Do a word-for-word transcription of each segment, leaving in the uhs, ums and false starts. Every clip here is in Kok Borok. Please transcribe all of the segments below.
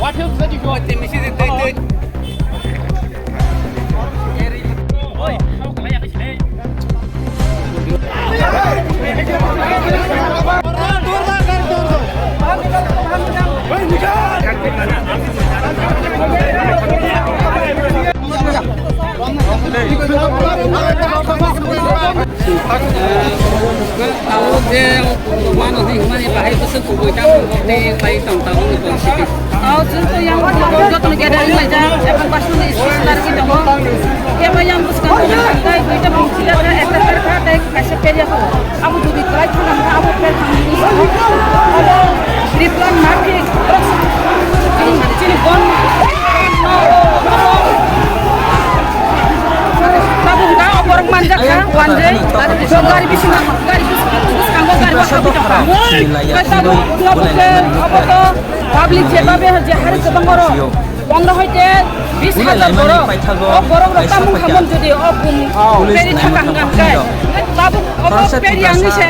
Tao je mano hwnwi hwnmani bahai bwswk kubui tamo tei pai tong tabukni policy. Tao chwng to yang jotono gathering laijak, ekhon personal speech narwgwi tongo. Kebo yang bwskango tei duita bumsila kha, ekta kha tei kaisa peria kho. Abo jodi kwlai thangna hwnba abo fail thangwi abo reply ma phik. Chini, chini bon. Tabuk da oborok manjak kha, wanjwi. So gari bisingo, gari bisingo, bwskango gari bo habwi tongkha. Tabuk, tabuk khe obo to public je babe je hari kwbang oro. Pondro hoite bis hajar borok. O borok rok tamung khamung jodi o bum peri thaka hwnka hwnkhe. Tabuk obo peri ang se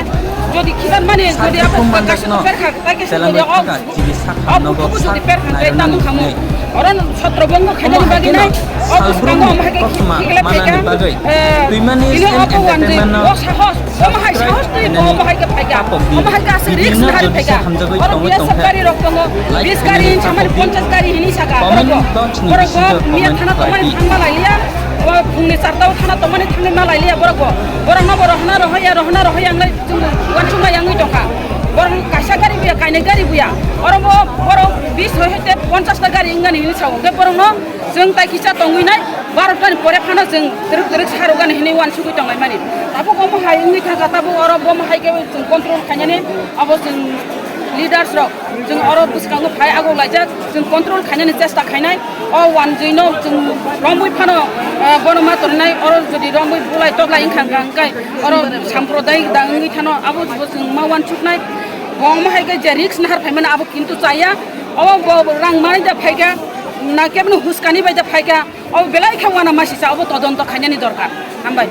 jodi khitan mani jodi abo kaisa per kha, tai kaisa jodi o, o bukubo jodi per kha hwnkhe tamung khamung. Oro sotro bongo khainani bagwi nai. O bwskango omo hai khe khikle phaikha. Bini o bo wanjwi o sahos. Omo hai sahos twi bo omo hai khe phaikha. Omo hai khe aswk risk nahari phaikha. Oro B S F gari rok tongo, bis gari hinwi samani ponchas gari hinwi saka. Borok bo, borok bo miya thana tongmani thangma lailiya. Phungni charta o thana tongmani thangwi ma lailiya borok bo. Borok no bo rohna rohoya, rohna rohoya wnglai chwng uansukma yangwi tongkha. Borok kaisa gari buya, kainwi gari buya. Oro bo borok bis hoite ponchas ta gari wngmani hinwi sao. Hwnkhe borok no Chwng tai kisa tongwi nai, barota ni pore phano chwng twrwk twrwk sarwgani hinwi uansugwi tonglaimani. Tabuk omo hai wngwi thangkha, tabuk oro bomo hai khe chwng control khainani, abo chwng leaders rok chwng oro bwskango phai agok laijak, chwng control khainani chesta khainai. O wanjwi no chwng romwi phano, ah, bono ma torinai, oro jodi romwi bulai toklai wngkha hwnkha hwnkhe oro samprodayik da wngwi thano, abo bo chwng ma uansuknai. Bo omo hai khe je risk nahar phaimani abo kintu chaya. Obo bo rang manwi da phaikha, na keboni huskani bai da phaikha, obo belai khe uanama sisa, obo todonto khainani dorkar. Hambai.